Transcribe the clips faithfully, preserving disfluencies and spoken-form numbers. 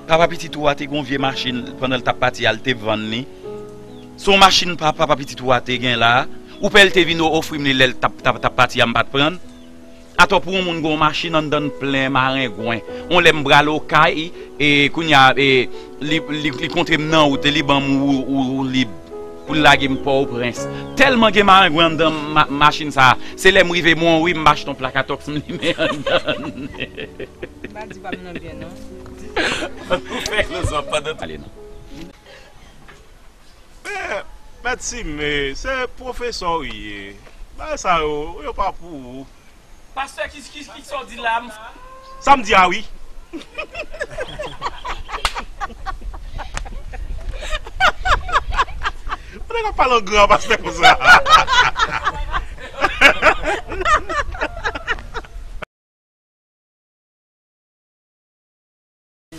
Papa pitit ou a te gen yon vye machin pandan l t ap pati a, l te vann li. Se yon machin pa papa pitit ou a te gen la. Ou pè l te vin ofri m li lè l t ap, t ap, t ap pati a, m pa t pran l. Atò pou yon moun gen yon machin anndan l plen marengwen. Yon lè m prale Okay, e kounye a, e, li, li, li kontre m nan wout, e li ban m ou, ou, ou lib pou l lage m Pòtoprens. Tèlman gen marengwen anndan ma-, machin sa a. Se lè m rive Monwi, m achte yon plakatòks m limen anndan l. M pa di pa m nan byen, non. Ou fè klozòp pandan. Ale non. Men, Mèt Sime, se pwofesè w ye. Bagay sa yo, yo pa pou ou. Pastè, ki, ki, ki sa w di la? Sa m di a wi. Ou te ka pale an gran pastè konsa.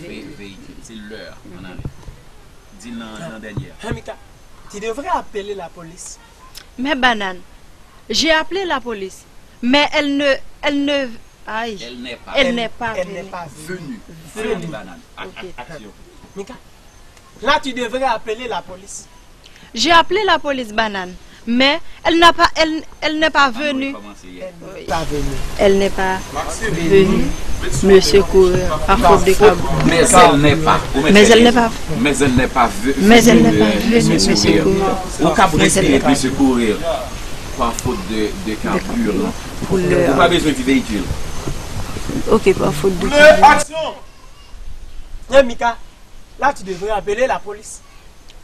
Ve-, veyikil, se lè, ann ale. Di l nan, nan dènyè. Hein, Mika, tu devrais appeler la police. Mais banane, j'ai appelé la police, mais elle ne, elle ne, aïe, elle n'est pas, elle n'est pas venue. Venue. Ann ale, banane. Ak, ak, aksyon. Mika, là, tu devrais appeler la police. J'ai appelé la police banane, mais elle n'a pas, elle, elle n'est pas venue. Pas venue. Elle n'est pas venue me secourir à faute de carburant. Mais elle n'est pas. Mais elle n'est pas. Mais elle n'est pas ve-, mais elle n'est pas venue me secourir. Ou ka respire me secourir par faute de, de carburant. Pour le. Ou pa bezwen di veyikil. Ok, par faute de carburant. Action! Hey, Mika, là, tu devrais appeler la police.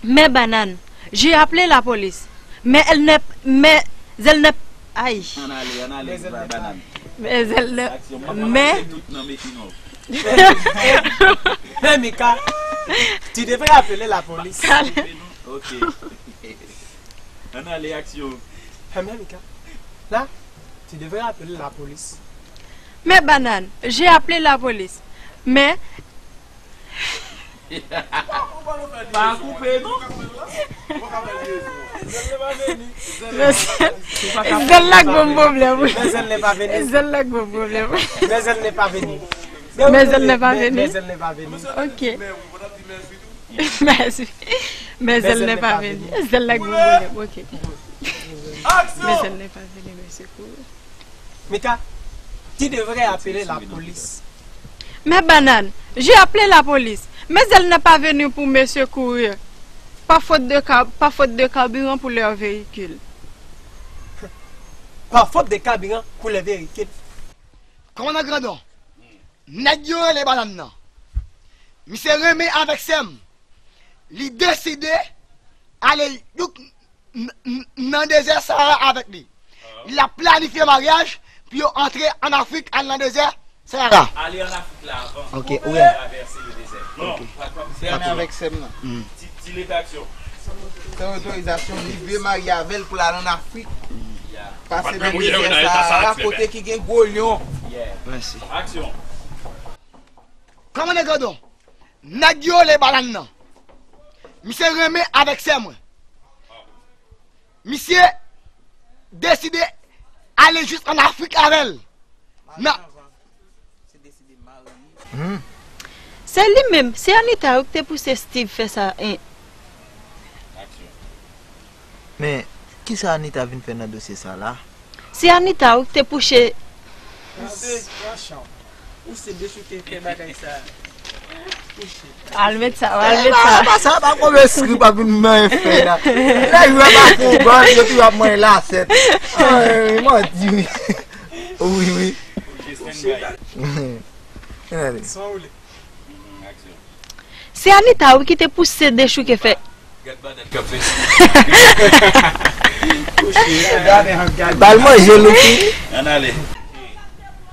Mais banane, j'ai appelé la police. Mais elle n'est, mais elle n'est, aïe. Ann ale, ann ale, banane. Mais elle ne, aksyon, m ap mais, tout nan mechin w. Hey, Mika, tu devrais appeler la police. Ok. Ann ale, aksyon. Hey, Mika, là, tu devrais appeler la police. Mais banane, j'ai appelé la police. Mais Pa koupe, non. Zèl la k ban m pwoblèm, wi. Zèl la k ban m pwoblèm, wi. Mais elle n'est pas venue. Mais elle n'est pas venue. Mais elle n'est pas venue. Ok. Mèsi. Mais elle n'est pas venue. Zèl la k ban m pwoblèm, ok. Mais elle n'est pas venue me secourir. Mika, tu devrais appeler la police. Mais banane, j'ai appelé la police, mais elle n'est pas venue pour me secourir. Pas faute de car-, pas faute de carburant pour leur véhicule. Pas faute de carburant pour leur véhicule. Kòmandan Grandon, nèg yo rele banane nan. Misye renmen avèk sè m. Li deside ale jouk n-, n-, nan dezè Sahara avèk li. L ap planifye maryaj pou yo antre ann Afrik, al nan dezè Sahara. Ale ann Afrik la avan. Ok, ou wè. Travèse le dezè. Non, pa, pa, pa, fèmen avèk sè m nan. Hmm. Ti, ti leta aksyon. San otorizasyon, li vle marye avè l pou l al ann Afrik. Yeah. Pase nan dezè Sahara, kote ki gen gwo lyon. Yeah. Mèsi. Aksyon. Kòmandan Grandon, nèg yo rele banane nan. Misye renmen avèk sè mwen. Misye deside ale jis ann Afrik avè l. Nan. Hmm. Se li menm, se Anita wi ki te pouse Steve fè sa, en. Men, kisa Anita vin fè nan dosye sa la? Se Anita wi ki te pouche. Gade, machan. Ou se dechouke fè bagay sa. Al met sa, al met sa. Eh, pa sa, pa konbyen skri pa vin manyen fè la. Lè yo pa konprann, yo tou ap manyen lasèt. Ay, manti wi. Wi, wi. Gade. Se Anita wi ki te pouse dechouke fè. Gad banèt k ap fè. Ba l manje l tou. Ann ale.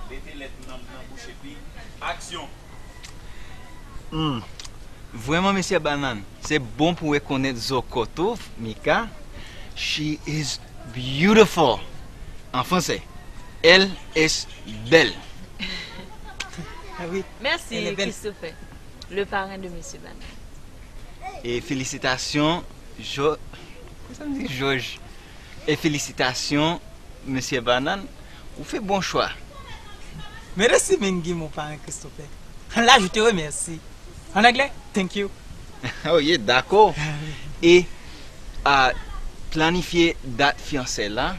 Mete lèt nan, nan bouch epi aksyon. Hmm. Vrèman, mesye Banane, se bon pou rekonèt zo kò tou, Mika. She is beautiful. En français, elle est belle. Ah oui. Merci, elle est belle. Christopher, le parrain de Monsieur Banane. E felisitasyon, Jo-, kisa m di, Jòj. E felisitasyon, Mesye Banane, ou fè bon chwa. Mersi mingi, mon parrain Christopher. Là, je te remercie. An anglè, thank you. Oh, yeah, dakò. E a, planifye dat fiyansay la.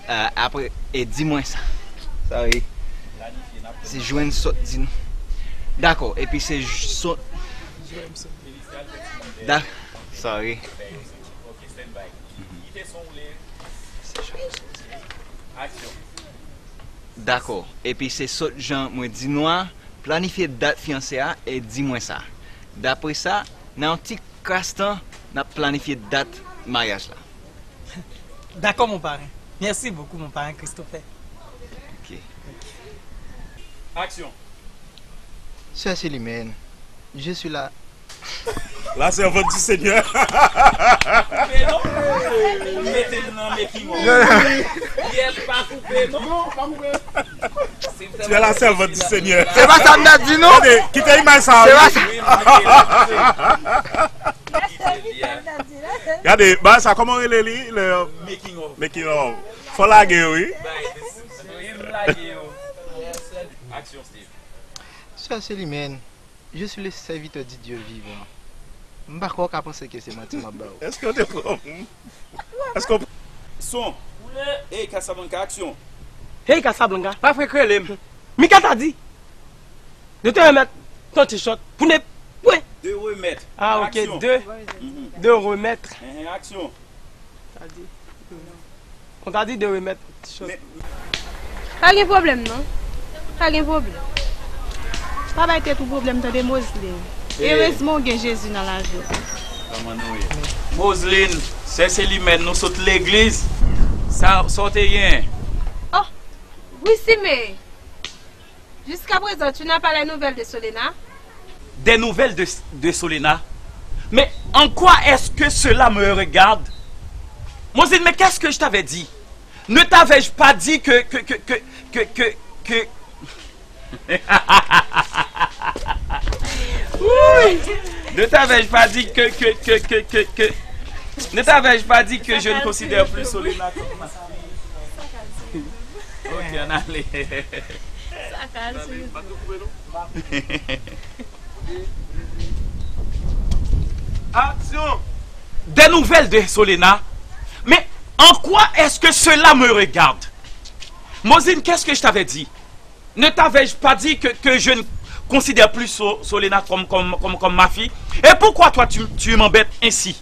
A, apre, e di mwen sa. Sorry. Se jwenn sot di nou. Dakò, epi se j- sot. Da, sorry. Dakò. Epi se sot jan mwen di nou a, planifye dat fiyansay a e di mwen sa. Dapre sa, nan yon ti kras tan, n ap planifye dat maryaj la. Dakò, mon parrain. Merci beaucoup, mon parrain Christopher. Ok. Action. Sè Selimèn, je suis là. La servante du Seigneur. Koupe non. Mete l nan making of. Yè pa koupe non. Tu es la servante du Seigneur. Se pa sa m ta di non. Gade, kite imaj sa. Se Wi. pa sa. Gade, ba sa kòman rele li le Making of. making of. Fò lage wi. Wi, m lage yo. Action, Steve. Sè Selimèn, je suis le serviteur du Dieu vivant. M pa kwè w ka panse ke se manti m ap ba w. Èske w te pran m? Èske w... Son. Hey Casablanca, action. Hey Casablanca, pa fè krele m. Mika ta di, de te remèt ton t-shirt pou ne pwen. De remèt. Ah, ok, Action. De, Mhm. De remèt. Hein, action. On ta di de remèt t-shirt. Men- Pa gen pwoblèm non. Pa gen pwoblèm. Pa bay tèt ou pwoblèm tande Moseline. Erezman w gen Jezi nan lavi w. Kòman nou ye? Moseline, sè Selimèn, nou sot legliz. Sa, sa w te gen? Oh, wi Sime. Jusqu'à présent, tu n'as pas les nouvelles de Solena? Des nouvelles de, de Solena? Mais en quoi est-ce que cela me regarde? Moseline, mais qu'est-ce que je t'avais dit? Ne t'avais-je pas dit que, que, que, que, que, que, que... Oui. Ne t'avais-je pas dit que, que, que, que, que, que... Ne t'avais-je pas dit que je ne considère plus Solena comme ma fille? Ok, ann ale. Action! Des nouvelles de Solena? Mais en quoi est-ce que cela me regarde? Moseline, qu'est-ce que je t'avais dit? Ne t'avais-je pas dit que, que je ne considère plus So- Solena comme, comme, comme, comme ma fille? Et pourquoi toi tu, tu m'embêtes ainsi?